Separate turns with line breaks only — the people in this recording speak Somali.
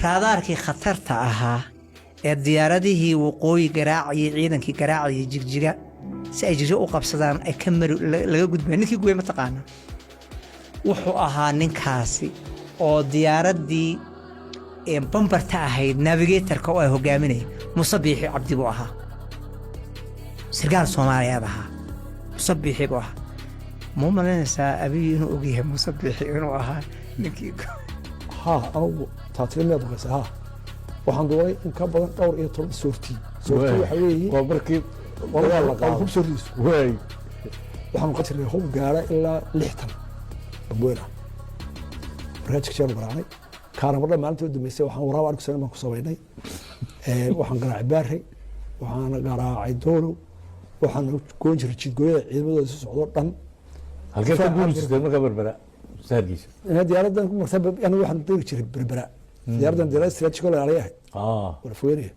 Raadaarkii khatarta ahaa ee diyaaradihii waqooyi garaacayay, ciidankii garaacayay Jigjiga si ay Jigjiga u qabsadaan, ay ka mari laga gudbeen, ninkii gubay mataqaana wuxuu ahaa ninkaasi oo diyaaraddii bomber-ta ahayd navigator-ka oo ay hogaaminaya Muuse Biixi Cabdi buu ahaa. Sarkaal Soomaaliyeed ahaa, Muuse Biixi buu ahaa. Ma u malaynaysaa Abiy inuu ogyahay Muuse Biixi inuu ahaa ninkii?
Haa, anugu taatiri miyaad maqlaysaa? Haa, waxaan duulay in ka badan dhowr iyo toban sortie. Sortie waxa weeye
waa markii dagaal la qaado.
Hub soo ridiso. Waxaanu qatirnay hub gaara ilaa 60 bamweyn ah. Markaa Jigjigaanu garaacnay Kaaramardha maalintii u dambeysay. Waxaan waraaba arku sanan baan ku samaynay. Waxaan garaacay Baarey, waxaan garaacay Doolow, waxaan goyn jiray jidgooyada ciidamadooda si socdo dhan.
Halkee ka guuri jirteen markaa, Berbera mise Hargeysa?
Diyaaraddan marta anigu waxaan degi jiray Berbera. Diyaaraddan diyaarad strategic oo la ilaaliya ahayd. Wala fogeynaya.